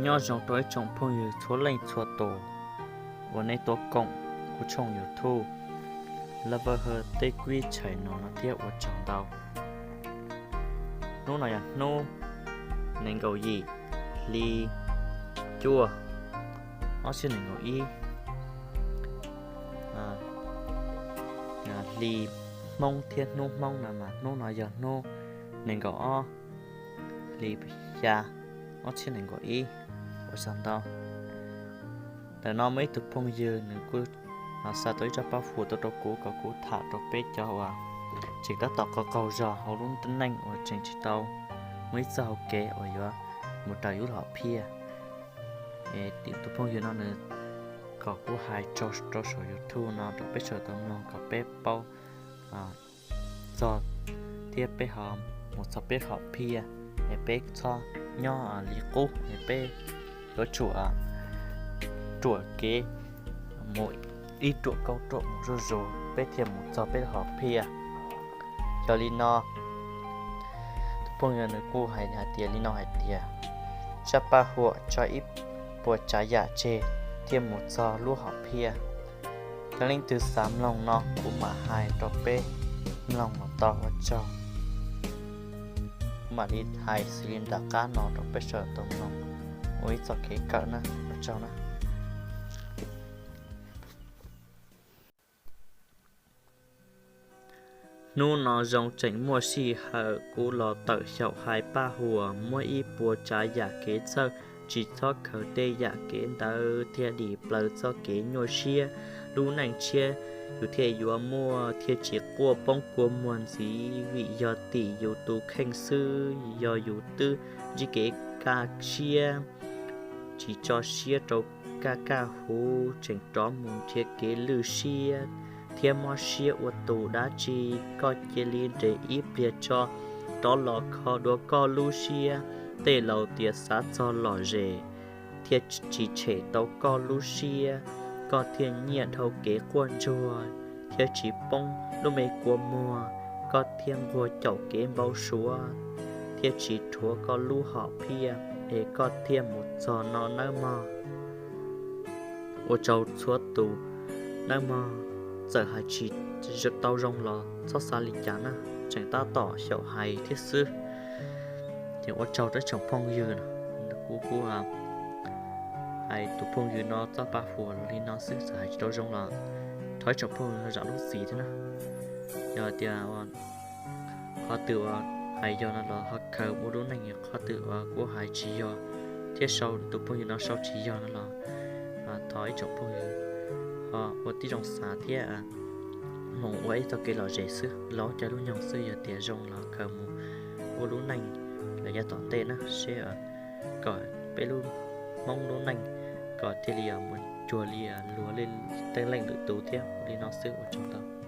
Nyob zoo rau ib tsoom phooj ywg txhua leej txhua tus uas nej tuaj koom kuv tshooj YouTube Lover Her Tej Kwib Channel no thiab, ua tsaug ntau. Hnub no yog hnub nees nkaum yim hli cuaj ob txhiab nees nkaum ib, hli Hmoob thiab hnub Hmoob no mas hnub no yog hnub nees nkaum ob hli xya ob txhiab nees nkaum ib. Ua tsaug ntau. Ntawm no muaj ib tug phooj ywg nws kuj xa tau ib tsob paj huam tuaj rau kuv kom kuv tham rau peb cov uas tseem tab tom qaug qaug zog hauv lub neej uas tseem tsis tau muaj ib txoj hau kev uas yuav mus raws yus lub hom phiaj. Tus phooj ywg no nws kom kuv hais rau saum YouTube no rau peb sawv daws tau mloog kom peb paub txog thiab peb ho mus txog peb hom phiaj, es peb txhob nyob li qub, es peb yuav tsum ruam kev mus, ib ruam kauj ruam mus zuj zus peb thiaj mus txog peb hom phiaj. Yog li no, tus phooj ywg nws kuj hais hais tias li no hais tias, tsab paj huam tso ib puas tsav yam tseg thiaj mus txog lub hom phiaj. Yog leej twg xav mloog no kuv mam hais rau peb mloog los tau, ua tsaug. Kuv mam li hais xws li nram qab no rau peb sawv daws tau mloog ua ib txoj kev kawm na, ua tsaug na. Hnub no zoo tseem muaj sij hawm kuv los tawm xyaum hais paj huam muab ib puas tsav yam kev txhawj, tsis txhob khaws tej yam kev ntawd thiaj dim plaws txoj kev nyuaj siab. Lub neej tshiab yus thiaj yuav muaj thiaj tsis quaj poob kua muag ntxiv, vim yog tim yus tus kheej xwb. Yog yus twb ntsib kev kaj siab, tsis tso siab rau kaj kaj huv, tseem rov mus nrhiav kev lwj siab thiab mob siab ua tus dab tsi, koj cia li nres ib pliag tso, rov los kho dua koj lub siab. Tej laus tias xav txog lom zem thiaj tsis tshem tau koj lub siab, koj thiaj nyiaj dhau kev quaj ntsuag thiab tsis poob lub me kua muag, koj thiaj nquag caum kev npau suav thiab tsis rhuav koj lub hom phiaj, es koj thiaj mus txog no nawb mog. Ua tsaug txhua tus nawb mog, txawm hais tsis tau zoo los txhob xav li cas na, tseem tab tom xyaum hais thiab xwb. Ces ua tsaug rau ib tsoom phooj ywg, kuv kuj hais tus phooj ywg no txoj paj huam li no xwb, txawm hais tsis tau zoo los thov ib tsoom phooj ywg zam lub txim thiab na. Yog tias qhov twg uas hais yog no los ho khaws ua lub neej, qhov twg uas kuv hais tsis yog thiab sau tus phooj ywg no sau tsis yog no los thov ib tsoom phooj ywg ho ua tib zoo xav thiab mus ua ib txoj kev lom zem xwb, los cov lub nyoog xwb. Yog tias zoo los khaws mus ua lub neej los yav tom ntej na seb kom peb lub Hmoob lub neej kom thiaj li mus cuag li luag tej leej lwm tus thiab. Li no xwb, ua tsaug ntau.